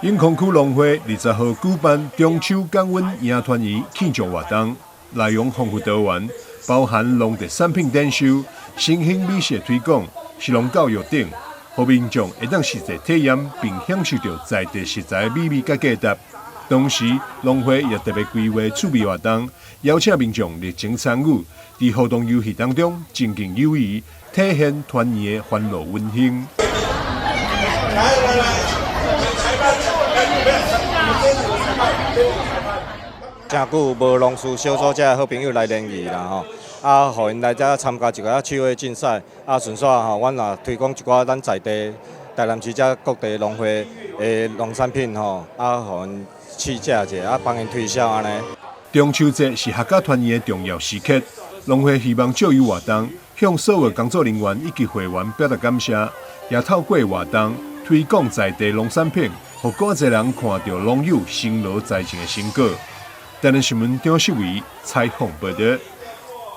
永康區農會20號舉辦中秋感恩迎團圓慶祝活動，內容豐富多元，包含農特產品展售、新興美食推廣、食農教育等，予民眾會當實際體驗並享受著在地食材美味佮價值。同時，農會也特別規劃趣味活動，邀請民眾熱情參與，佇互動遊戲當中增進友誼，體現團圓的歡樂溫馨。來來來，裁判，誠久無農事小組遮好朋友來聯誼啦吼，啊，予𪜶來遮參加一個趣味競賽，啊，順紲吼，阮也推廣一寡咱在地台南市遮各地農會的農產品吼，啊，予𪜶試食者，啊，幫𪜶推銷按呢。中秋節是闔家團圓的重要時刻，農會希望藉由活動向所有工作人員以及會員表達感謝，也透過活動推廣在地農產品，予更濟人看著農友辛勞栽種的成果。台南新聞張秀偉採訪報導。